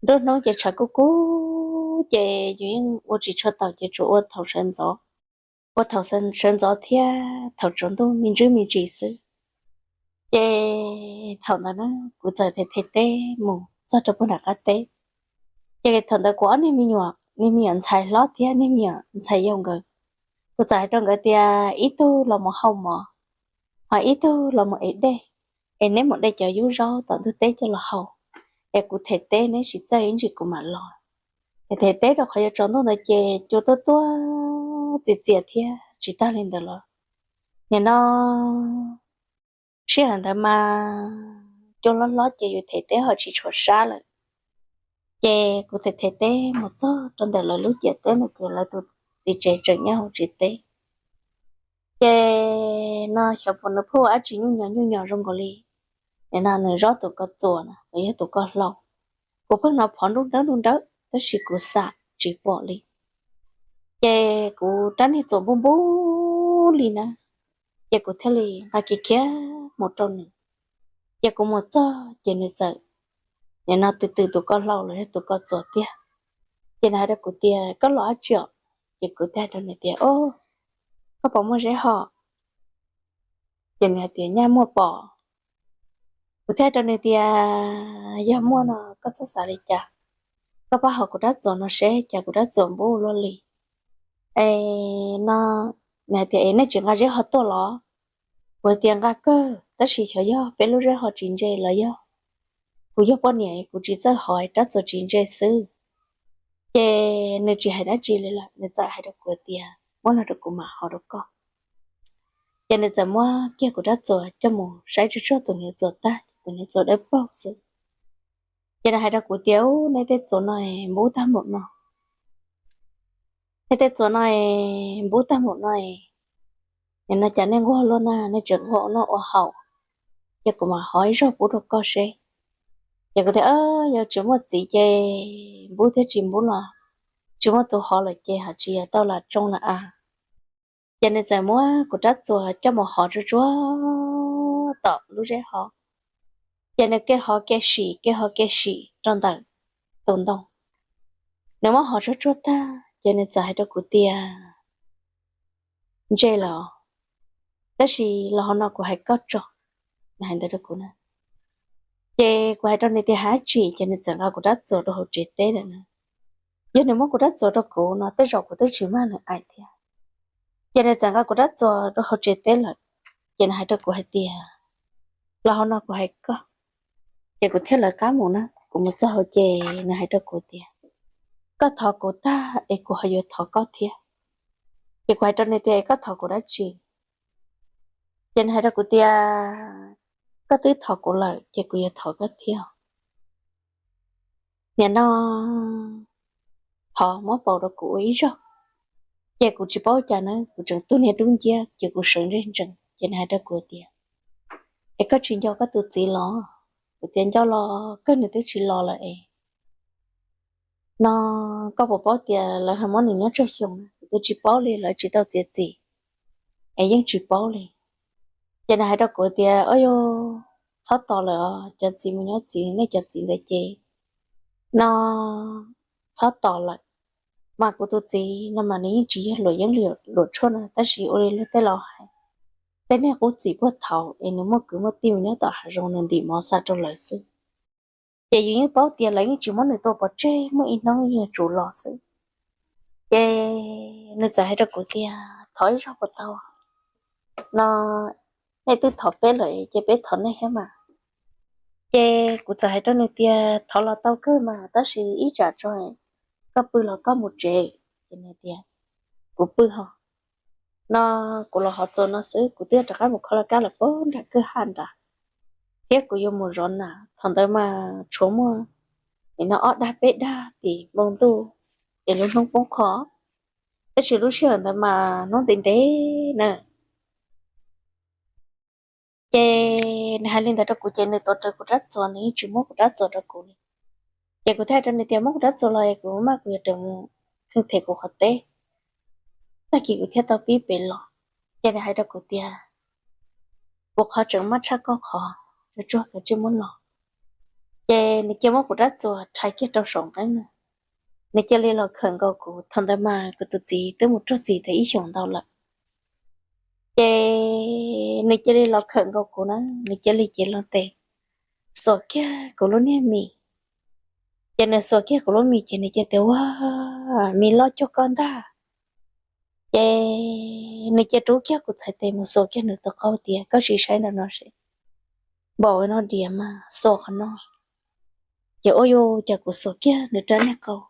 Nruab hnub ces tshav kub kub ces yus yeej ua tsis tshua taus ces tsuas ua thaum sawv ntxov, ua thaum sawv ntxov thiab thaum tsaus ntuj me ntsis me ntsis xwb. Ces thaum ntawd na kuv txawm them them teb mus txog rau puag nram qab teb. Ces thaum ntawd kuv ob niag me nyuam, niag me nyuam ntxhais hlob thiab niag me nyuam ntxhais yau nkawd, kuv txawm hais rau nkawd tias ib tug los mus hau mov, ho ib tug los mus ev dej, es neb mus de cov yub zaub tom ntug teb coj los hau, es kuv them teb neb sim txawj ib ntsis kuv mam los. Them them teb rau qhov yuav tsaus ntuj ntawd ces cua tuaj tuaj txias txias thiab tsis tag li ntawd los, nim no sij hawm ntawd mas cua hlob hlob ces yus them teb ho tsis tshua sab lawm. Ces kuv them them teb mus txog rau ntawm lawv lub ciam teb no ces lawv tus txiv tsev tseem nyob hauv tsev teb. Ces no xyov puas nws pheej ua dab tsi nyuj nyos nyuj nyos zoo nkaus li, nim no nws zov tus ko txuas no los yog tus ko hlau. Kuv pheej hnov phov nruj nrawb nruj nrawb tab sis kuv xam tsis pom li. Ces kuv rab niag txuas npub npub li na, ces kuv thiaj li nqa kiag khiav mus rau nws. Ces kuv mus txog ces nws txawm, nim no tws tws tus ko hlau los yog tus ko txuas tiag. Ces nws hais rau kuv tias koj los dab tsi os? Ces kuv thiaj hais rau nws tias o, koj puas muaj zeb ho? Ces nws hais tias nyaj muaj pom. Kuv thiaj hais rau nws tias yog muaj no koj txhob xav li cas, koj pab hov kuv rab txuas no seb cas kuv rab txuas npub luaj li. Es no, nws hais tias es nej tsis nqa zeb ho tuaj los? Kuv hais tias nqa kawg tab sis xyov yog peb lub zeb ho tsis ntse los yog kuv yog poj niam kuv tsis txawj hov rab txuas tsis ntse xwb. Ces nws tsis hais dab tsi li lawm, nws txawm hais rau kuv tias muab los rau kuv mam hov rau koj. Ces nws txawm muab kiag kuv rab txuas coj mus saib tsuag tsuag tus niag txuas tag ces tus niag txuas dawb paug xwb. Ces nws hais rau kuv tias u, nej tej txuas no npub tag npaum no, nej tej txuas no npub tag npaum no, nim no cas nej nquag luaj na, nej tseem nquag ua noj ua haus, ces kuv mam hov ib zaug pub rau koj seb. Ces kuv tias yog tsis muaj txiv ces npub thiab tsis npub los tsis muaj tus hov lawm ces haj tsis yog tau lam tsoo na a. Ces nws txawm muab kuv rab txuas coj mus hov tsuag tsuag tom lub zeb hov. Ces nws kev hov kev sim kev hov kev sim rau ntawm tus ntoo. Nws muab hov tsuag tsuag tag ces nws txawm hais rau kuv tias ntse lawm, tab sis los hov no kuv hais koj tso. Nws hais ntawd rau kuv na. Ces kuv hais rau nws tias haj tsis, ces nws txawm nqa kuv rab txuas rau hauv tsev teb lawm na. Yog nws muab kuv rab txuas rau kuv no tej zaum kuv twb tsis mag nws aim thiab. Ces nws txawm nqa kuv rab txuas rau hauv tsev teb lawm. Ces nws hais rau kuv hais tias los hov no kuv hais koj. Ces kuv thiaj lawv qab mus na, kuv mus txog hauv ces nws hais rau kuv tias koj thov kuv tag es kuv ho yuav thov koj thiab. Ces kuv hais rau nws tias es koj thov kuv dab tsi? Ces nws hais rau kuv tias koj twb thov kuv lawm ces kuv yuav thov koj thiab. Nim no thov muab paus rau kuv ua ib zaug. Ces kuv tsis paub cas na, kuv tseem tu niag dub nciab ces kuv sawv ntseg ntsees ces nws hais rau kuv tias es koj tsis nco koj tus txiv los? Kuv tias nco los kawg, nws twb tsis los lawm es no koj puas paub tias lawv ho muab nws nyob tsawg xyoo? Kuv tias tsis paub li, lawv tsis tau txiav txim es yeej tsis paub li. Ces nws hais rau kuv tias o yog txhob tos lawm os, cov txiv mus nyob txiv, nej cov txiv ntawd ces no txhob tos lawm. Mas kuv tus txiv no mas nws yeej tsis yog luam yeeb luam tshuaj no, tab sis ua li luag tej laus hais, tej neeg qub txim puag thaum es nws muaj kwv muaj tij mus nyob tom hav zoov nws ntim mov xa rau lawv xwb. Ces yus yeej paub tias lawv yeej tsis muab nws tua pov tseg, muaj ib hnub yeej yuav tsum los xwb. Ces nws txawm hais rau kuv tias thov ib zaug puas tau no, nej twb thov peb lawm ces peb thov nej thiab mas. Ces kuv txawm hais rau nws tias thov los tau kawg mas tab sis ib tsam tso koj pw los koj mus tsev. Ces nws tias kuv pw ho no, kuv los hov txuas no xwb, kuv twb rov qab mus kho laj kab lawm puag nram kwj ha nrad, thiab kuv yuav mus zov nas. Thaum ntawd mas tshuav muaj nim no ob dag peb dag tim npoo ntuj es lub hnub poob qho, tab sis lub sij hawm ntawd mas hnub ntev ntev na. Ces nws hais li ntawd rau kuv ces nws tuav rawv kuv rab txuas, nws yeej tsis muab kuv rab txuas rau kuv li. Ces kuv thiaj hais rau nws tias muab kuv rab txuas los kuv maj kuv yuav rawm mus kheej them kuv qhov teb, tag kis kuv thiaj tau pib pem los. Ces nws hais rau kuv tias kuv qhov tseem maj tshaj koj qhov, tsuag tsuag kav tsij muab los. Ces nws cia muab kuv rab txuas rhais kiag rau saum nqeeb na, nws cia li los khawm nkaus kuv. Thaum ntawd mas kuv tus txiv twb mus raug txim tau ib xyoos ntau lawm. Ces nws cia li los khawm nkaus kuv na, nws cia li cev loo tes xuas kiag kuv lub niag mis. Ces nws xuas kiag kuv lub mis ces nws cia tias, ua, mis loj cuag koj ntag. Ces nws cia rub kiag kuv txhais tes mus xuas kiag nws tus qau tias, koj sim saib ntawm no seb, npaum no diam mas xuas qhov no. Ces ua cas kuv xuas kiag nws rab niag qau,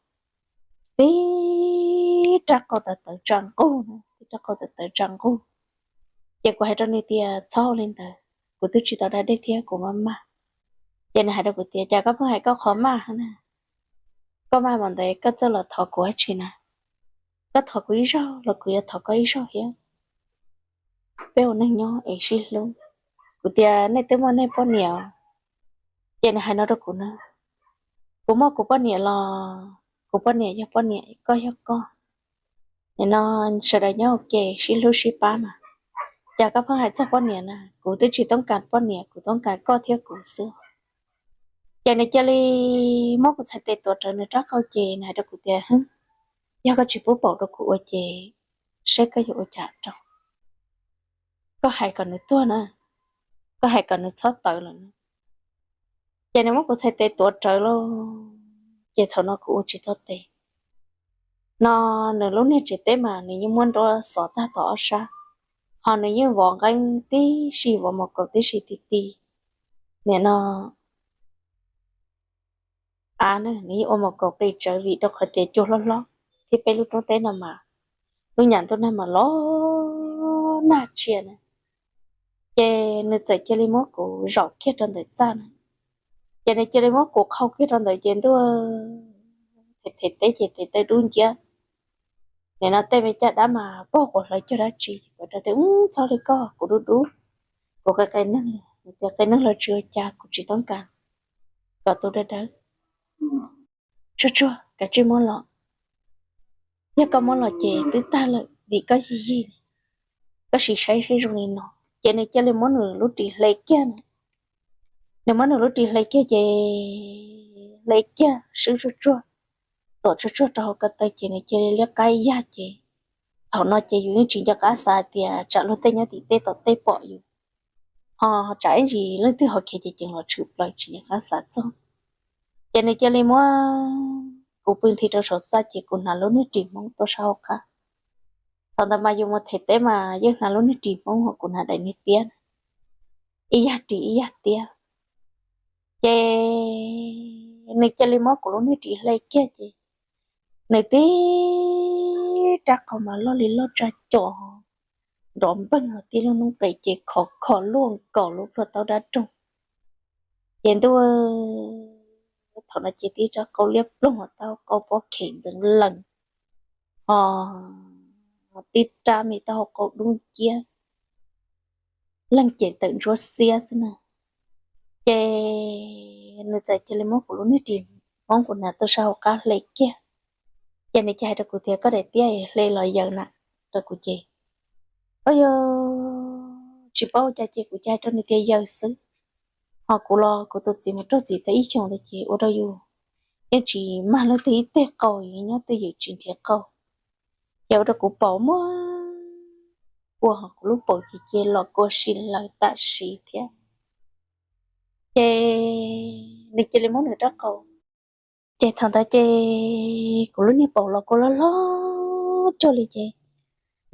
tib rab qau tawv tawv tsa nqug na, tib rab qau tawv tawv tsa nqug. Ces kuv hais rau nws tias, txhob ua li ntawd, kuv twb tsis tau da dej thiab kuv maj maj. Ces nws hais rau kuv tias, cas koj pheej hais koj qhov maj na, koj maj mas ntawd koj txawj los thov kuv dab tsi na? Koj thov kuv ib zaug los kuv yuav thov koj ib zaug thiab. Peb ua neej nyob es sib hlub. Kuv tias, nej twb muaj nej poj niam. Ces nws hais no rau kuv na, kuv muaj kuv poj niam los kuv poj niam yog poj niam, koj yog koj. Nim no sawv daws nyob ua ke sib hlub sib pab mas, cas koj pheej hais txog poj niam na? Kuv twb tsis toob kas poj niam, kuv toob kas koj thiab kuv xwb. Ces nws cia li muab kuv txhais tes tuav rawv nws rab qau ces nws hais rau kuv tias, yog koj tsis pub paum rau kuv ua ces seb koj yuav ua cas rau. Koj hais kom nws tuag na, koj hais kom nws txhob tawv lawm na. Ces nws muab kuv txhais tes tuav rawv lauj, ces thaum no kuv ua tsis tau tes. No nws lub niag tsev teb mas nws yeej muab nruab xov tag tom ob sab, ho nws yeej vov nqeeb tib si, vov mos kaus tib si ti ti. Nim no av na nws yeej ua mos kaus qis tsawv vim rau qhov tias cua hlob hlob thiab peb lub roob teb no mas lub nyam ntuj nag mas los nag tshiab na. Ces nws txawm cia li muab kuv zaum kiag rau ntawm txaj na, ces nws cia li muab kuv qhau kiag rau ntawd ces ntuj, them them teb ces them tawv dub nciab. Nim no tej me caj dab mas pog quas hlawv cog dab tsi ces kuv rau tias, txhob li koj, kuv dub dub, kuv qe qe neeg, tias qe neeg los tsis ua cas, kuv tsis toob kas kom tus dawb dawb. Tsuag tsuag, kav tsij muab los. Yog koj muab los ces twb tag lawm vim koj yig yig, koj sim saib seb zoo li no. Ces nws cia li muab nws lub ris hle kiag na. Nws muab nws lub ris hle kiag ces hle kiag swb tsuag tsuag, tuam tsuag tsuag rau hauv ko taw ces nws cia li liab qab yag ces thaum no ces yus yeej tsis nco qab xav tias tsam luag tej nyob tim tej tom tej pom yus, ho tsam ib ntsis leej twg ho khiav ces ceev los tshwm plaws tsis nco qab xav txog. Ces nws cia li muab kuv pw nthi rau saum txaj ces kuv hnav lub niag ris Hmoob tuaj sab hauv qab. Thaum ntawd mas yus mus them teb mas yeej hnav lub niag ris Hmoob ho kuv hnav daim niag tiab na, ib yam ris ib yam tiab. Ces nws cia li muab kuv lub niag ris hle kiag ces nws tib rab qau mas loj li loj tsa com, nrov npeeg los tib lub noob qes ces khov kho luaj nkaus lub plhuaj taub dab roog. Ces ntuj, thaum no ces tib rab qau liab ploog los tau qau pob khem ntxeev lees, ho tib rab me taub hau qau dub nciab, leeg ces tawm ntsuab xiab xwb na. Ces nws txawm cia li muab kuv lub niag ris Hmoob kuv hnav tuaj sab hauv qab hle kiag. Ces nws cia hais rau kuv tias koj daim tiab hle los yaws na rau kuv ces, o yog tsis paub ua cas ces kuv cia hais rau nws tias yaws xwb. Ho kuv los kuv tus txiv mus raug txim tau ib xyoos ntawd ces ua rau yus yeej tsis mag leej twg ib teg qau, yus nyob twj ywm tsis nrhiav qau. Ces ua rau kuv paum muaj kua ho kuv lub paum ces cia los kua si lawm tam sim thiab. Ces nws cia li muab nws rab qau, ces thaum ntawd ces kuv lub niag paum los kua loj loj cuag li ces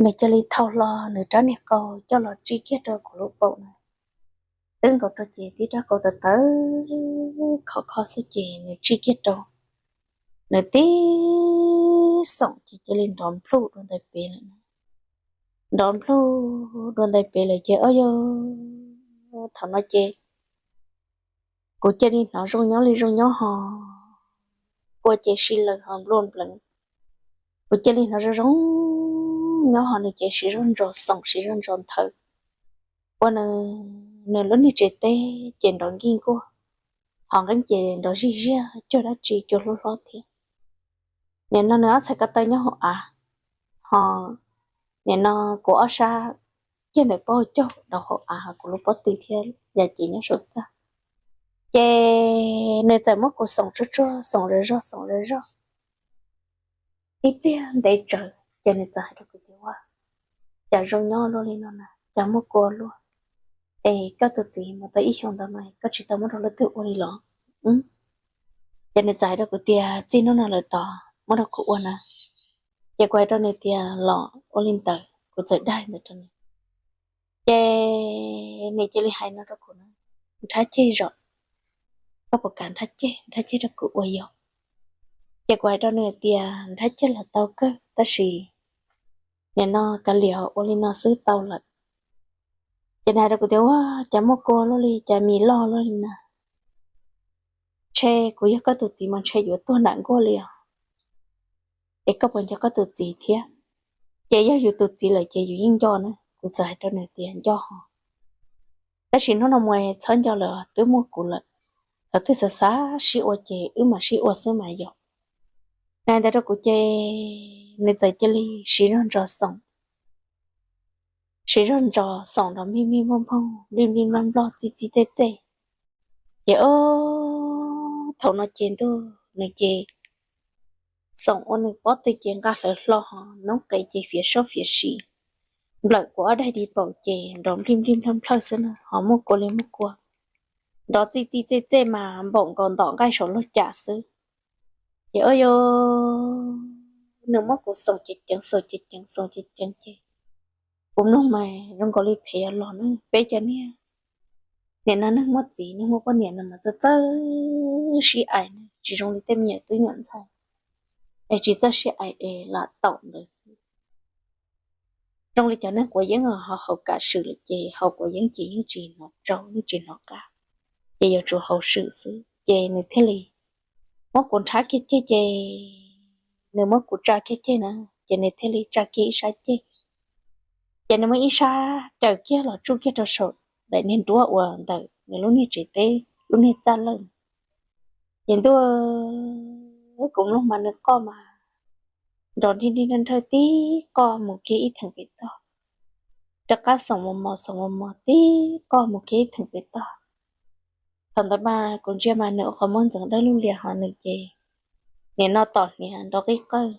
nws cia li thau hlo nws rab niag qau coj los tsij kiag rau kuv lub paum na. Twb nkaus rau ces tib rab qau tawv tawv khov kho xwb ces nws tsij kiag rau, nws tib xoom ces cia li nrov nplhuj dua ntais pem lawm. Nrov nplhuj dua ntais pem lawm ces o yog thaum no ces kuv cia li hnov zoo nyob li zoo nyob ho, kua ces si lawm ho nplua npleev. Kuv cia li hnov zoo zoo nyob ho nws ces siv zog ntsos xoom siv zog ntsos nthawv. Ua nws lub niag tsev teb ces nrov nkij nkuaj, ho nqeeb ces nrov zij ziag cuag dab tsi cua hlob hlob thiab. Nim no nws ob txhais ko taw nyob hauv av, ho nim no kuv ob sab kiag ntawm pob caug rau hauv av ho kuv lub pob tw thiab yam ces nyob saum txaj. Ces nws txawm muab kuv xoom tsuag tsuag, xoom zog zog, xoom zog zog ib pliag ntev tsawv, ces nws txawm hais rau kuv tias, Ua, cas zoo nyob luaj li no na, cas muaj kua luaj? Es koj tus txiv mus tau ib xyoos ntau no koj tsis tau muab rau leej twg ua li los? Ces nws txawm hais rau kuv tias, Txij hnub no lawm tod muab rau kuv ua na. Ces kuv hais rau nws tias, Los ua li ntawd. Kuv txawm dag ntawd rau nws, ces nws cia li hais no rau kuv na, Nrhab ceg zom, koj puas kam nrhab ceg, nrhab ceg rau kuv ua yog? Ces kuv hais rau nws tias, Nrhab ceg los tau kawg, tab sis nim no kav liam ua li no xwb tau lawm. Ces nws hais rau kuv tias, Ua, cas muaj kua luaj li, cas mis loj luaj li na? Ntshe kuv yog koj tus txiv mas ntshe yuav tuag nram nkuaj li os. Es koj puas nco koj tus txiv thiab? Ces yog yus tus txiv lawm ces yus yeej nco na. Kuv txawm hais rau nws tias, Nco ho, tab sis hnub no mus txhob nco lawm, twb muaj kuv lawm. Thaum twg xav xav sib ua ces wb mam sib ua xwb mas yog. Nws hais ntawd rau kuv ces nws txawm cia li siv zog ntsos xoom, siv zog ntsos xoom nrov nplig nplig nploog nploog, nplig nplig nploog nploog, txij txij txej txej. Ces o, thaum no ces ntuj, nws ces xoom ua nws pob tw ces nqa hlawv hlo ho noob qes ces fiav sab fiav si, nplawm kuv ob daig di paum ces nrov nplig nplig nplhawj nplhawj xwb na, ho muaj kua li muaj kua, nrov txij txij txej txej mas npaum nkaus ntom nqaij saum lub cas xwb. Ces o yog nws muab kuv xoom ceev ceev, xoom ceev ceev, xoom ceev ceev ces kuv mloog mas zoo nkaus li phem yuav los na. Peb cov niag nim no neeg muaj txiv neeg muaj poj niam no mas txawj txawj sib aim na, tsis zoo li tej me nyuam tub nyuam ntxhais es tsis txawj sib aim es lam taum ntawd xwb. Zoo li cov neeg quav yeeb ho haus kam swm lawm ces haus quav yeeb ces yeej tsis hnov tsau yeej tsis hnov qab, ces yuav tsum haus swm xwb. Ces nws thiaj li muab kuv nrhab kiag ceg ces nws muab kuv tsa kiag ceg na, ces nws thiaj li tsa kiag ib sab ceg. Ces nws muab ib sab caws kiag los tsuj kiag rau saum daim niag nruab uas ntawm nws lub niag tsev teb lub niag txaj lawj. Ces ntuj, kuv mloog mas nws qoj mas nrov nrig nrig nrag nrhawj tib qoj mus kiag ib theem pem toj, rov qab xoom mos mos xoom mos mos tib qoj mus kiag ib theem pem toj. Thaum ntawd mas kuv ntsia mas nws ua qhov muag ntxeev dawb lug lias ho nws ces nim no tom hniav nrov qib qawj,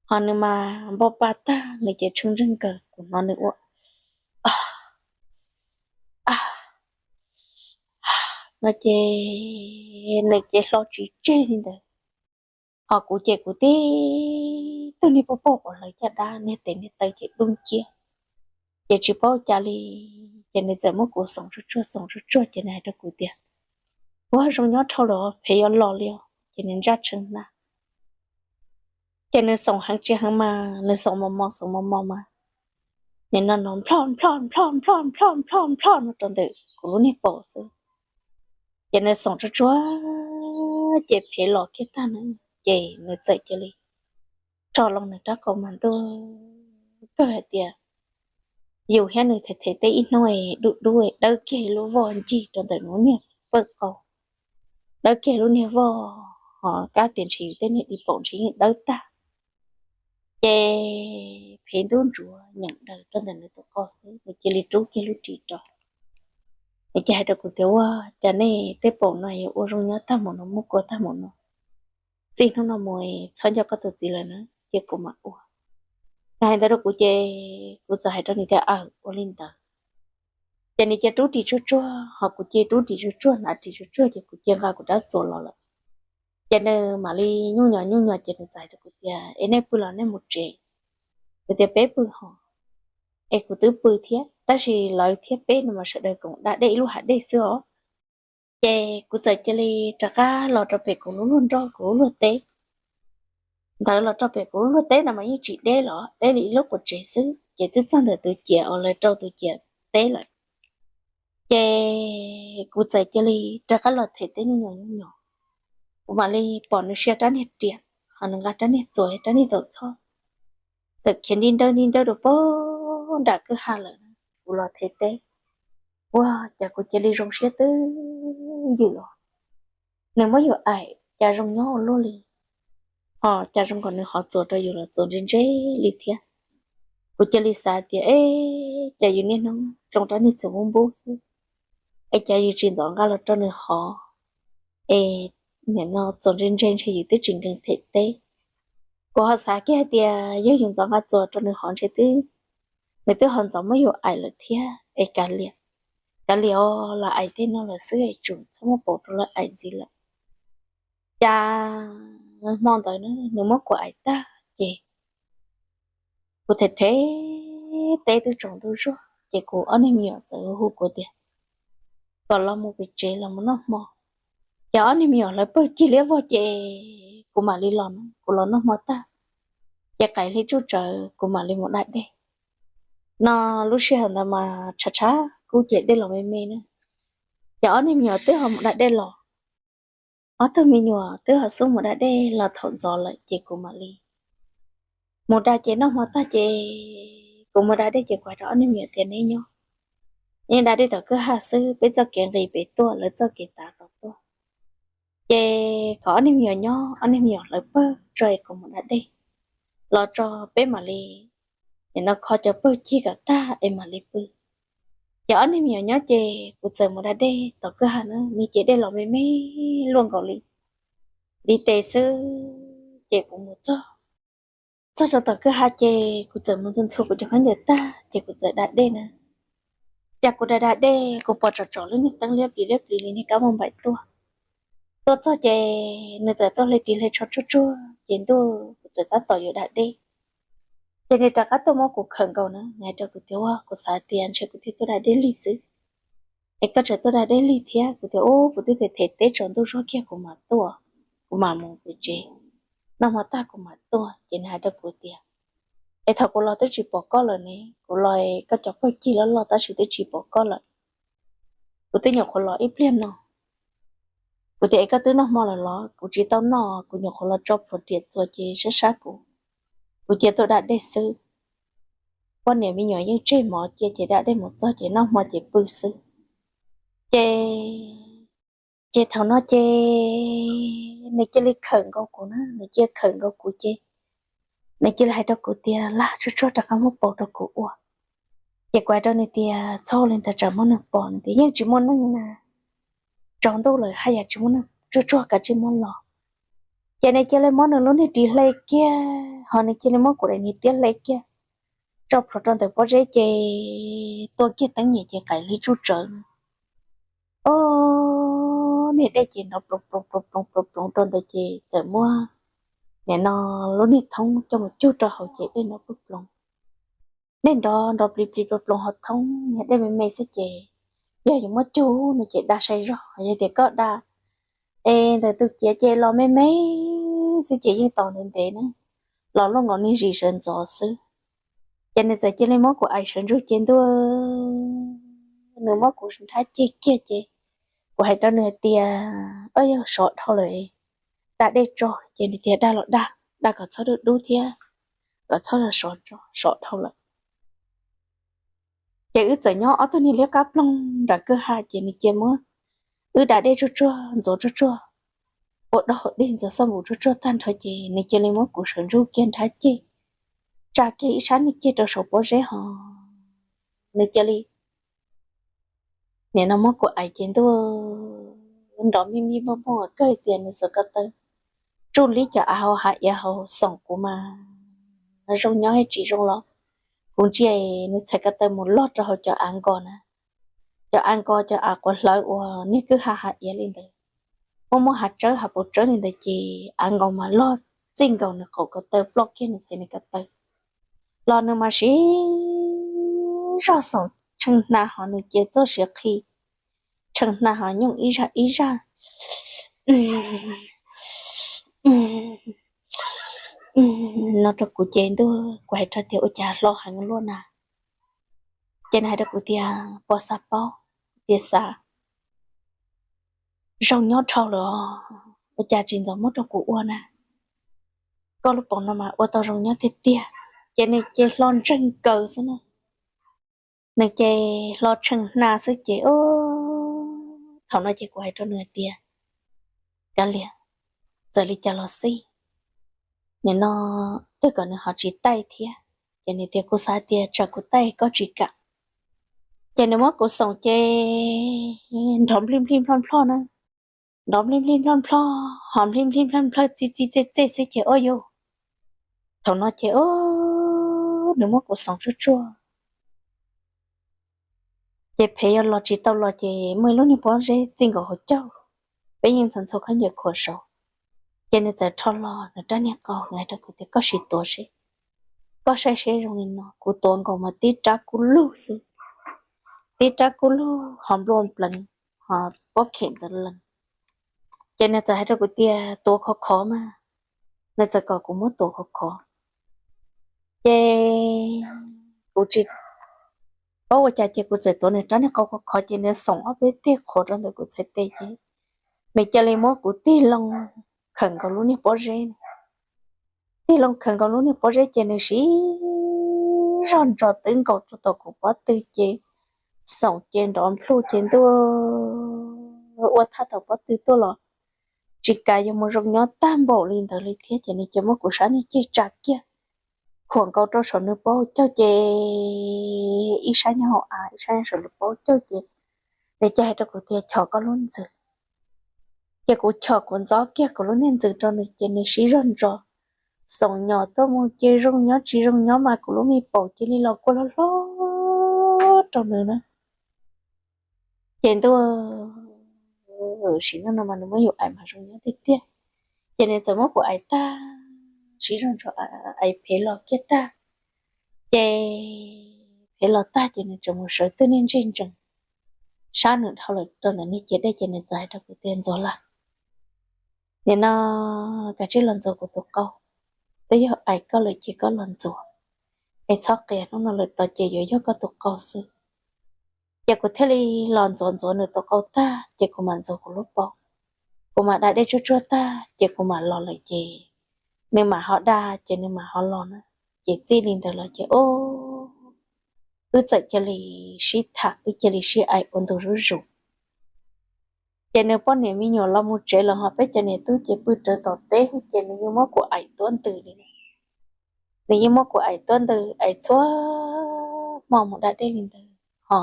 ho nws mas npau pa tag nws ces tshee ntseg nkaws, kuv hnov nws ua no ces nws ces hlo tsis tseg li ntawd. Ho kuv ces kuv tib tug niag poj poj quav hlawv caj dab niag tes niag taw ces dub nciab, ces tsis paub cas li. Ces nws txawm muab kuv xoom tsuag tsuag xoom tsuag tsuag ces nws hais rau kuv tias, Ua, zoo nyob dhau lawm, phem yuav los li os. Ces nws ntsaj tshee na, ces nws xoom heev tsis heev mas nws xoom mos mos xoom mos mos mas nim no nrov nplhoj nplhoj nplhoj nplhoj nplhoj nplhoj nplhoj no rau ntawm kuv lub niag paum xwb. Ces nws xoom tsuag tsuag ces phem los kiag tag na, ces nws txawm cia li rho loo nws rab qau mas ntuj, kawg hais tias yus thiab nws them them teb ib hnub dub dub dawb kiag lub voj ncig rau ntawm nws niag pawj qau, dawb kiag lub niag voj, ho kab tias ntshe yus tej niag di paum ntshe yeej dawb tag. Ces phem ntub ntsuav nyeem daws rau ntawm nws tus qau xwb, nws cia li rub kiag lub ris rau. Nws cia hais rau kuv tias, Ua, cas nej tej paum no yuav ua zoo nyob tag npaum no, muaj kua tag npaum no, txij hnub no mus txhob nco koj tus txiv lawm na, cia kuv mam ua. Nws hais ntawd rau kuv ces kuv txawm hais rau nws tias, Aws, ua li ntawd. Ces nws cia rub ris tsuag tsuag, ho kuv cia rub ris tsuag tsuag, hnav ris tsuag tsuag, ces kuv cia nqa kuv rab txuas los lawm. Ces nws mam li nyuj nyos nyuj nyos ces nws txawm hais rau kuv tias, Es nej pw los nej mus tsev? Kuv tias, Peb pw ho. Es kuv twb pw thiab, tab sis lawv thiab peb no mas sawv daws koom da dej ib lub hav dej xwb os. Ces kuv txawm cia li rov qab los rau pem kuv lub luag nroj kuv lub luag teb. Ntawd los rau pem kuv lub luag teb no mas yeej tsis deb los deb li ib lub quas tsev xwb, ces twb txog ntawm tus ciam uas lawv rau tus ciam teb lawm. Ces kuv txawm cia li rov qab los them teb nyuj nyos nyuj nyos, kuv mam li pom nws sia rab niag riam, ho nws nqa rab niag txuas rab niag taum txhob, txawm khiav nti nrawj nti nrawj rau pem nram kwj ha lawm. Kuv los them teb, ua cas kuv cia li zoo siab twb ywm os. Nws muab yus aim cas zoo nyob ua luaj li, ho cas zoo nkaus nws ho txuas rau yus los txuas ntse ntse li thiab. Kuv cia li xav tias, E, cas yus niaj hnub tsoo rab niag txuas npub npub xwb, es cas yus tsis ntxov nqa los rau nws hov, es nim no txuas ntse ntse ntshe yus twb tsis nkees them teb. Kuv ho xav kiag hais tias yog yus ntxov nqa txuas rau nws hov ntshe twb, nws twb ho ntxov muab yus aim lawm thiab es kav liam, kav liam os, los aim tej no lawm xwb es tsum txhob muab pauv rau lawv aim ntxiv lawm. Cas hmo ntawd na nws muab kuv aim tag ces kuv them them teb twb tsaus ntuj zuag ces kuv ob niag me nyuam txawm hu kuv tias kom los mus pem tsev los mus noj hmo. Ces ob niag me nyuam lawv pawg cig liab vog ces kuv mam li los, kuv los noj hmo tag ces qaim hli tsuj tsawv kuv mam li mus da dej. No lub sij hawm ntawd mas tshav tshav kub ces dej los me me na. Ces ob niag me nyuam twb ho mus da dej los, ob tug me nyuam twb ho xub mus da dej los thaum ntxov lawm ces kuv mam li mus da. Ces noj hmo tag ces kuv mus da dej ces kuv hais rau ob niag me nyuam tias neb nyob, neb da dej tom kwj ha xwb, peb txoj kev nqis pem tuaj, lawv txoj kev tav tom tuaj. Ces kom ob niag me nyuam nyob, ob niag me nyuam hlawv pawg tso es kuv mus da dej los tso, peb mam li nim no kho cov pawg cig kom tag es mam li pw. Ces ob niag me nyuam nyob ces kuv txawm mus da dej tom kwj ha na, nws ces dej los me me luaj nkaus li ntiv tes xwb. Ces kuv mus txog, txog rau tom kwj ha ces kuv txawm mus ntxhua ntxhua kuv cov khaub ncaws tag ces kuv txawm da dej na. Cas kuv da da dej kuv pom tsom tsom lub niag teeb liab plis liab plis li niag kab maj npaim tuaj. Tuaj txog ces nws txawm tuaj hle ris hle tsho tsuag tsuag ces ntuj kuv txawm tab tom yuav da dej. Ces nws rov qab tuaj muab kuv khawm nkaus na, nws hais rau kuv tias ua kuv xav tias ntshe kuv thiaj tuaj da dej lig xwb, es koj tseem tuaj da dej lig thiab. Kuv tias ub kuv twb them them teb tsaus ntuj zuag kiag kuv mam tuaj, kuv mam mus pem tsev, noj hmo tag kuv mam tuaj. Ces nws hais rau kuv tias es thaum kuv los twb tsis pom koj lawm ne, kuv los koj cov pawg cig loj loj tab sis twb tsis pom koj lawm. Kuv twb nyuam qhuav los ib pliag no. Kuv tias es koj twb noj hmo lawm los? Kuv tsis tau noj, kuv nyuam qhuav los tso plhuav riam txuas ces sab sab kuv, kuv cia tuaj da dej xwb. Poj niam me nyuam yeej tseg mov cia ces da dej mus txog ces noj hmo ces pw xwb. Ces, ces thaum no ces nws cia li khawm nkaus kuv na, nws cia khawm nkaus kuv ces nws cia li hais rau kuv tias lag tsuag tsuag rov qab muab pauv rau kuv ua. Ces kuv hais rau nws tias txhob li ntawd tsam muaj neeg pom. Nws tias yeej tsis muaj neeg na, tsaus ntuj lawm haj yam tsis muaj neeg, tsuag tsuag kav tsij muab los. Ces nws cia li muab nws lub niag ris hle kiag, ho nws cia li muab kuv daim niag tiab hle kiag tso plhuav rau ntawm pob zeb ces tua kiag teeb nyem ces qaim hli tsuj tsawv. Ob niag dej ces nrov ploov ploov ploov ploov ploov ploov rau ntawd ces txawm muab nim no lub niag thoob coj mus cug rau hauv ces dej nrov ploov ploov. Dej nrov nrov plis plis ploov ploov hauv thoob, niag dej me me xwb ces yog yuav muab cug no ces da sai zog, yog tias koj da es ntawm tus ciav ces los me me xwb ces yeej tos ntev ntev na, los luaj nkaus niag zis sawv ntxov xwb. Ces nws txawm cia li muab kuv aim sawv ntsug ces ntuj, nws muab kuv nrhab ceg kiag ces kuv hais rau nws hais tias, Ob, yog sov dhau lawm, da dej tso. Ces nws tias, Da los da, da kom txhob dub dub thiab kom txhob sov, sov dhau lawm. Ces wb txawm nyob ob tug niag liab qab ploog nram kwj ha ces nws cia muab wb da dej tsuag tsuag ntxuav tsuag tsuag, ua dog hauv dej ntxuav xab npum tsuag tsuag tag nrho ces nws cia li muab kuv sawv ntsug kiag nrhab ceg, tsa kiag ib sab niag ceg rau saum pob zeb ho nws cia li nim no muab kuv aim ces ntuj, nrov mij mij muaj muaj kawg tias nws xuas ko taw tsuj li cov av hauv hav iav hauv xoom kuv mas zoo nyob tsis zoo los kuv ntsia nws txhais ko taw mus log rau hauv cov av nkos na, cov av nkos cov av quav hlawv uas niag kwj ha hav iav li ntawd, muaj muaj hav tsawb hav paus tsawb li ntawd ces av nkos mas log txij nkaus nws qaum ko taw ploj kiag nws txhais nws ko taw los nws mas siv zog xoom tshee hna ho nws cia txoj siav qhi tshee hna ho nyooj ib zaj ib zaj no rau kuv ces ntuj, kuv hais rau tias, Ua cas hlo heev luaj na? Ces nws hais rau kuv tias, Puas xav paub? Tias xav. Zoo nyob dhau lawm os, ua cas tsis ntxov muab rau kuv ua na? Koj lub paus no mas ua tau zoo nyob tiag tiag. Ces nws cia hlo ntseeg kaws xwb na, nws ces hlo tshee hna xwb ces thaum no ces kuv hais rau nws hais tias, Kav liam, txawm li cas los xij, nim no twb kom nws ho tsis taij thiab. Ces nws tias, Kuv xav tias tsam kuv taij koj tsis kam. Ces nws muab kuv xoom ces nrov nplij nplij nploj nploj na, nrov nplij nplij nploj nploj, ho nplij nplij nploj nploj txi txi txej txej xwb ces ua yus. Thaum no ces o, nws muab kuv xoom tsuaj tsuaj, ces phev yuav los tsis tau los ces muaj ib lub niag pob zeb txij nkaus hauv caug, peb yeej ntxhua ntxhua khaub ncaws khuam saud. Ces nws txawm rho los nws rab niag qau, nws hais rau kuv tias koj sim tuav seb, koj saib seb zoo li no. Kuv tuav nkaus mas tib rab kub lug xwb, tib rab kub lug ho nplua pleev, ho pob khem ntxeev lees. Ces nws txawm hais rau kuv tias tuav khov khov mas, nws txawm kom kuv muab tuav khov khov. Ces kuv tsis paub ua cas ces kuv txawm tuav nws rab niag qau khov khov ces nws xoom ob peb teg qhuav rau ntawm kuv txhais tes ces nws cia li muab kuv tig loo khawm nkaus lub niag pob zeb. Tig loo khawm nkaus lub niag pob zeb ces nws siv zog ntsos twb nkaus rau tom kuv pob tw ces xoom ces nrov nplhuj ces ntuj, ua thaj tau pob tw tuaj los tsis kam yuav mus zoo nyob tag npaum li ntawd li thiab ces nws cia muab kuv sab niag ceg tsa kiag, khuam nkaus rau saum nws pob caug ces ib sab nyob hauv av ib sab nyob saum lub pob caug ces nws cia hais rau kuv tias chom koj lub ntxwg. Ces kuv chom kuv ntxov kiag kuv lub niag ntxwg rau nws ces nws siv zog ntsos xoom nyom tuaj mus ces zoo nyob tsis zoo nyob mas kuv lub me paum cia li los kua hlob hlob rau nws na. Ces ntuj, sim neej no mas nws muab yus aim mas zoo nyob tiag tiag. Ces nws txawm muab kuv aim tag, siv zog ntsos aim phev los kiag tag. Ces phev los tag ces nws tseem mus sawv twg niag ntsej ntsees sab nws dhau lawm rau ntawm niag ciav dej ces nws txawm hais rau kuv tias Ntxuag Laj, nim no kav tsij los ntxuav kuv tus qau, twb yog aim koj lawm ces koj los ntxuav, es txhob qias, hnub no lawm tod ces yuav yog koj tus qau xwb. Ces kuv thiaj li los ntxuav ntxuav nws tus qau tag ces kuv mam ntxuav kuv lub paum, kuv mam da dej tsuag tsuag tag ces kuv mam los lawm ces nws mam ho da ces nws mam ho los na. Ces txij li ntawd los ces o, wb txawm cia li sib tham wb cia li sib aim ua ntu zuj zus. Ces nws poj niam me nyuam los mus tsev lawm ho peb cov niam tub ces pw rawv tom teb ces nws yeej muab kuv aim tuab ntws li. Nws yeej muab kuv aim tuab ntws aim txhua hmo mus da dej li ntawd ho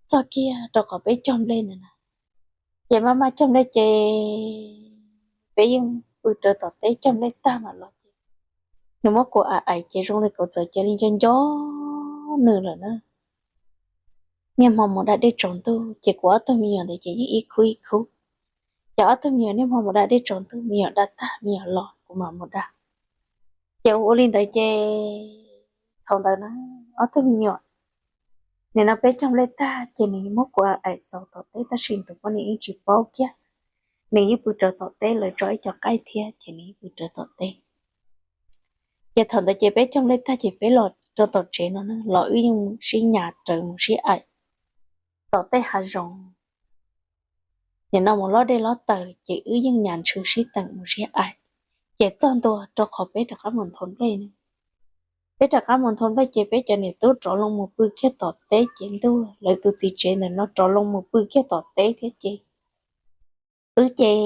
txog kiag rau qhov peb cog nplej ntawd na. Ces maj maj cog nplej ces peb yeej pw rawv tom teb cog nplej tag mam los ces nws muab kuv aim aim ces zoo li kuv txawm cia li nco nco nws lawm na. Niaj hmo mus da dej tsaus ntuj ces kuv ob tug me nyuam ntawd ces yeej ib khub ib khub. Ces ob tug me nyuam niaj hmo mus da dej tsaus ntuj, me nyuam da tag me nyuam los kuv mam mus da. Ces ua ua li ntawd ces thaum ntawd na ob tug me nyuam, nim no peb cog nplej tag ces nws muab kuv aim txaus tom teb tab sis tus poj niam yeej tsis paub kiag. Nws yeej pw rawv tom teb, lawv tso ib co qaib thiab ces nws yeej pw rawv tom teb. Ces thaum ntawd ces peb cog nplej tag ces peb los rau tom tsev no na los wb yeej sib nyas rawv mus sib aim tom tej hav zoov. Nim no mus lob dej lob taws ces wb yeej nyas ntshw sib teem mus sib aim. Ces txog ntua rau qhov peb rov qab mus nthua nplej ne, peb rov qab mus nthua nplej ces peb cov niam tub rov loo mus pw kiag tom teb ces ntuj, lawv tus txiv tsev ntawm no rov loo mus pw kiag tom teb thiab ces wb ces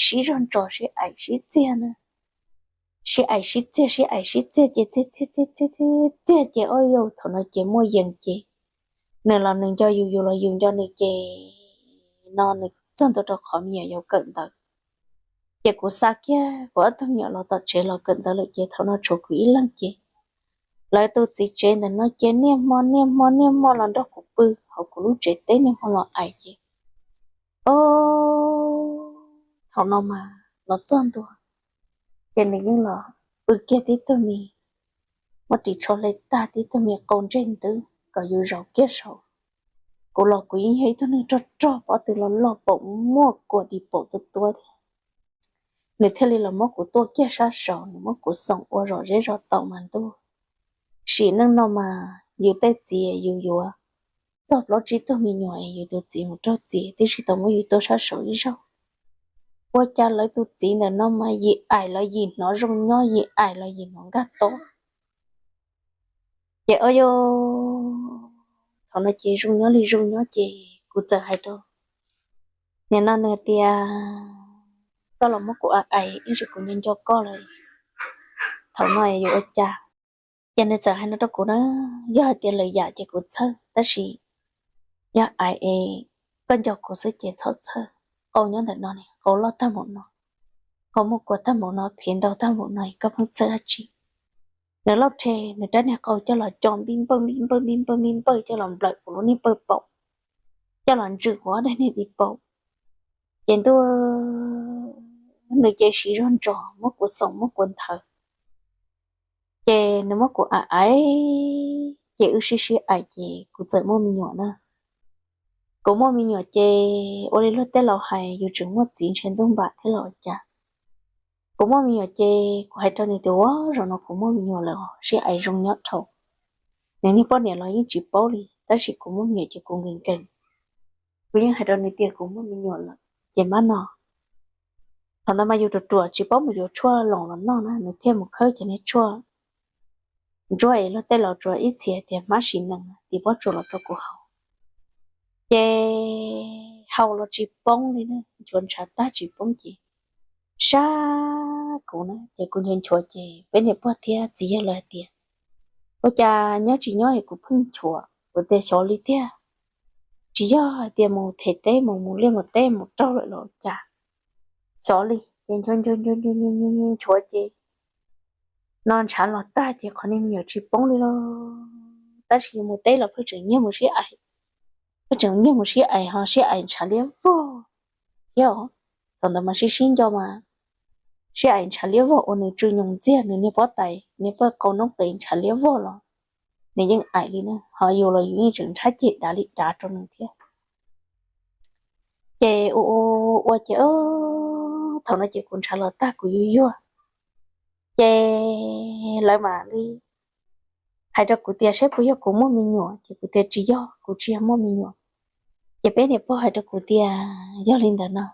sib zog ntsos sib aim sib txiag na, sib aim sib txiag sib aim sib txiag ces txiag txiag txiag txiag ces ua yus thaum no ces muaj yees ces nws los nws nco yus, yus los yus nco nws ces no nws txog ntua rau qhov me nyuam yuav kawm ntawv. Ces kuv xa kiag kuv ob tug me nyuam los tom tsev los kawm ntawv lawm ces thaum no tshuav kuv ib leeg ces lawv tus txiv tsev ntawm no ces niaj hmo niaj hmo niaj hmo los nrog kuv pw hauv kuv lub tsev teb niaj hmo los aim ces o, thaum no mas los txog ntua ces nws yeej los pw kiag tib tug me, muab ris tsho hle tag tib tug me qau ntsej ntwb kom yus zaum kiag saud. Kuv los kuv yeej yog ib tug neeg rog rog pob tw los loj paum muaj kuam di paum tuab tuab thiab. Nws thiaj li los muab kuv tuaj kiag sab saud, nws muab kuv xoom ua zom zeb zom taum mas ntuj, sim neej no mas yus tej txiv yus yuav txog plaub tsib tug me nyuam es yus tus txiv mus raug txias twb tsis tau muab yus tua sab saud ib zaug. Ua cas lawv tus txiv ntawm no mas yim aim los yim hnov zoo nyob, yim aim los yim hnov nkag tob. Ces o yus, thaum no ces zoo nyob li zoo nyob ces kuv txawm hais rau nim no nws tias, koj los muab kuv aim aim ib ntsis kuv nco nco koj lawm, thaum no yuav ua cas? Ces nws txawm hais no rau kuv na, yog hais tias lwm yam ces kuv txhawj, tab sis yog aiv es koj nco kuv xwb ces txhob txhawj. Qau nyob ntawm no ne, qau loj tag npaum no, qau muaj kua tag npaum no, phev ntau tag npaum no, koj pheej txhawj dab tsi? Nws lauj rhe nws rab niag qau coj los co npij npawj npij npawj npij npawj npij npawj coj los nplawm kuv lub niag pawj paum, coj los ntsws kuv ob daim niag di paum. Ces ntuj, nws ces siv zog ntsos muab kuv xoom muab kuv nthawv. Ces nws muab kuv aim aim, ces wb sib sib aim ces kuv txawm muaj me nyuam na. Kuv muaj me nyuam ces ua li luag tej laus hais yus tseem muaj txiv ntshe ntuj npam thiab los ua cas. Kuv muaj me nyuam ces kuv hais rau nws tias ua zaum no kuv muaj me nyuam lawm os, sib aim zoo nyob dhau. Nws niag poj niam los yeej tsis paub li tab sis kuv muaj me nyuam ces kuv nkees nkees. Kuv yeej hais rau nws tias kuv muaj me nyuam lawm ces mam no. Thaum ntawd mas yus ruam ruam tsis paub mus yuav tshuaj loos los noj na, nws thiaj mus khawb cov niag tshuaj ntsuab es luag tej laus tsuas ib txhia tias hmab sim nees tiv pob tsuas los rau kuv haus. Ces haus los tsis poob li na, nchuav ntshav tag tsis poob ces sab kuv na, ces kuv nchuav nchuav ces peb niam pog thiab txiv yawg lawv hais tias ua cas nyob tsis nyob es kuv pheej nchuav, kuv tias xyov li tiag. Tsis yog hais tias mus them teb mus mus liaj mus teb mus raug lawm los cas, xyov li. Ces nchuav nchuav nchuav nchuav ces no ntshav los tag ces qhov niag me nyuam tsis poob li los, tab sis mus teb los pheej tseem nyiag mus sib aim, pheej tseem nyiag mus sib aim ho sib aim ntshav liab vog thiab os. Thaum ntawd mas sib sib nco mas sib aim ntshav liab vog ua nws tsw nyoos ntxiag, nws niag pob tais niag poj qau noob qes ntshav liab vog los nws yeej aim li na, ho yus los yus yeej tseem nrhab ceg dav li dav rau nws thiab. Ces ua ua ces thaum no ces kuv ntshav los tag kuv yuag yuag, ces lawv mam li hais rau kuv tias saib puas yog kuv muaj me nyuam, ces kuv tias tsis yog, kuv tsis yog muaj me nyuam. Ces peb niam pog hais rau kuv tias yog li ntawd no,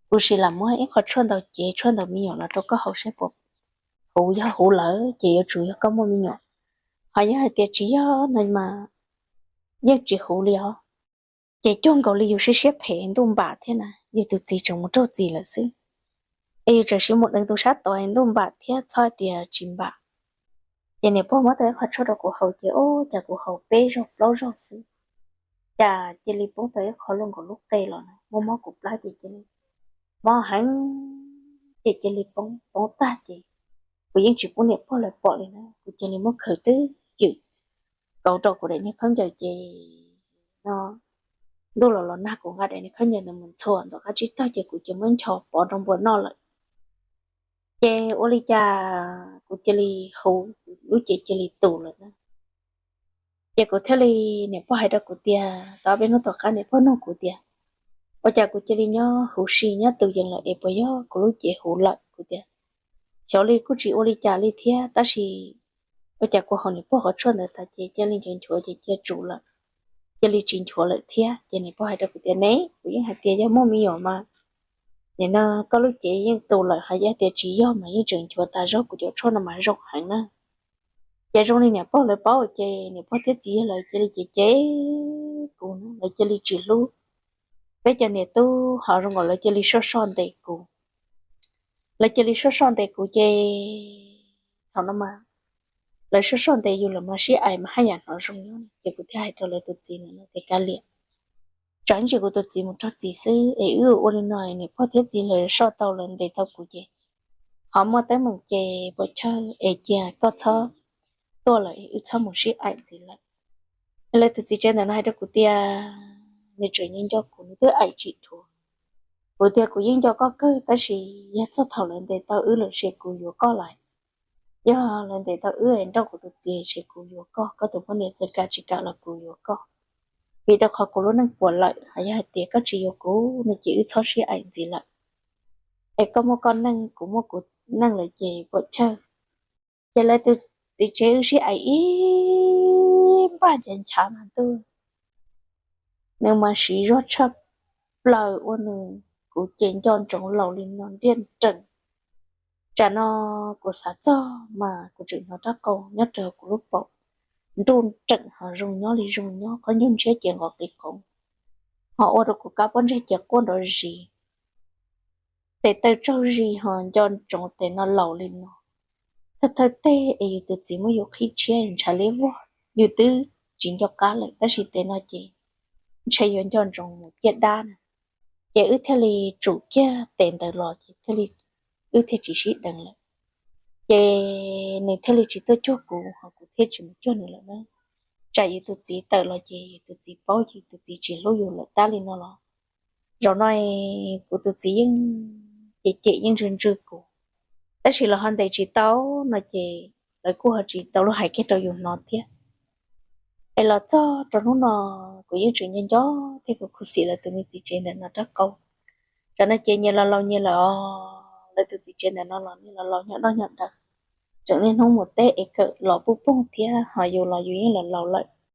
kuv sim lam muab ib qho tshuaj ntaus cev tshuaj ntaus me nyuam los rau koj haus saib puas huv, yog huv lawm ces yuav tsum yog koj muaj me nyuam, ho yog hais tias tsis yog no mas yeej tsis huv li os. Ces cuag nkaus li yus siab siab phem ntuj npam thiab na, yus tus txiv tseem mus raug txim lawm xwb, es yus tseem siv mus deev tus sab tod ntuj npam thiab txhob hais tias tsis npam. Ces niam pog muab tau ib qho tshuaj rau kuv haus ces ub cas kuv haus peb zaug plaub zaug xwb, cas cia li poob tau ib qho luaj nkaus lub qe los na, muab mob kuv plab ces cia li mob heev, ces cia li poob, poob tag ces kuv yeej tsis pub niam pog lawv pom li na, kuv cia li muab khaws twb ywm kauv rau kuv daim niag khaub ncaws ces no ntuj los los nag kuv nqa daim niag khaub ncaws ntawd mus ntxhua ntawm qab tsib taug ces kuv cia muab ncho pov rau npua noj lawm. Ces ua li cas kuv cia li huv, lub cev cia li tus lawm na. Ces kuv thiaj li, niam pog hais rau kuv tias, tau peb hnub tom qab niam pog nug kuv tias ua cas kuv cia li nyob huv si nyob tus yees lawm es puas yog kuv lub cev huv lawm. Kuv tias xyov li, kuj tsis ua li cas li thiab, tab sis ua cas kuv haus niam pog qhov tshuaj ntawd tas ces cia li nchuav nchuav ces cia tsum lawm, cia li tsis nchuav lawm thiab. Ces niam pog hais rau kuv tias ne, kuv yeej hais tias yog muaj me nyuam mas nim no koj lub cev yeej tus lawm, hos yog tias tsis yog mas yeej tseem nchuav tas zog, kuv cov tshuaj no mas zoo heev na. Ces zoo li niam pog lawv paub ces niam pog thiab txiv yawg lawv cia li cem cem kuv, lawv cia li tsis hlub peb cov niam tub, ho zoo nkaus lawv cia li soj soj ntes kuv. Lawv cia li soj soj ntes kuv ces thaum no mas lawv soj soj ntes yus lawm mas sib aim mas haj yam hnov zoo nyob, ces kuv thiaj hais rau lawv tus txiv na tias kav liam, tsam ntsis kuv tus txiv mus raug txim xwb es wb ua li no niam pog thiab txiv lawv soj tau lawv ntes tau kuv ces ho muaj teeb meem ces puas chawj es cia koj txhob tuaj lawm es wb txhob mus sib aim ntxiv lawm. Lawv tus txiv tsev ntawm no hais rau kuv tias nws tseem nco nco kuv, nws twb aim tsis dhuav. Kuv tias kuv yeej nco koj kawg tab sis yog txog thaum lawv ntes tau wb lawm ces kuv yuav koj lawm. Yog lawv ntes tau wb es nrauj kuv tus txiv ces kuv yuav koj, koj tus poj niam txawm kam tsis kam los kuv yuav koj. Vim rau qhov kuv lub neej puas lawm, hos yog hais tias koj tsis yuav kuv no ces wb txhob sib aim ntxiv lawm. Es koj muaj koj neej, kuv muaj kuv neej lawm ces puas chawj. Ces lawv tus txiv tsev wb sib aim ib npaj nchav nchav mas ntuj, nws mas siv zog tshaj plaws ua nws, kuv ces nco ntsoov laus li no nriaj nreem. Tsam no kuv xav txog mas kuv tseem hnov rab qau nyob rau kuv lub paum nruj nreem ho zoo nyob li zoo nyob, qhov ncauj ntshiab ces nqos qis qoov, ho ua rau kuv kab pob ntseg ces quaj nrov zis, tes taw tsaug zis ho nco ntsoov tes no laus li no. thawj thawj teg es yus tus txiv muab yus qhib tshiab ntshav liab vog, yus twb tsis nco qab lawm, tab sis tes no ces ntshe yuav nco ntsoov mus ciaj dab na. Ces wb thiaj li tsum kiag tes ntawd los ces thiaj li, wb thiaj tsis sib deev lawm. Ces nws thiaj li tsis tuaj cuag kuv, ho kuv thiaj tsis mus cuag nws lawm na. Tsam yus tus txiv tawm los ces yus tus txiv paub ces yus tus txiv tsis hlub yus lawm tab li no los. Zaum no kuv tus txiv yeej cem cem yeej ntsws ntsws kuv, tab sis los ho ntes tsis tau no ces lawv kuj ho tsis tau lub hais kiag rau yus hnov thiab. Es los txog rau hnub no kuv yeej tseem nco nco thiab kuv khuv xim lawv tus me txiv tsev ntawm no rab qau. Tam no ces nyias los laus nyias lawm os, lawv tus txiv tsev ntawm no los nws los laus nyob noj nyob daws, tseem niaj hnub mus teb es kawm los puj poog thiab, ho yus los yus yeej los laus lawm.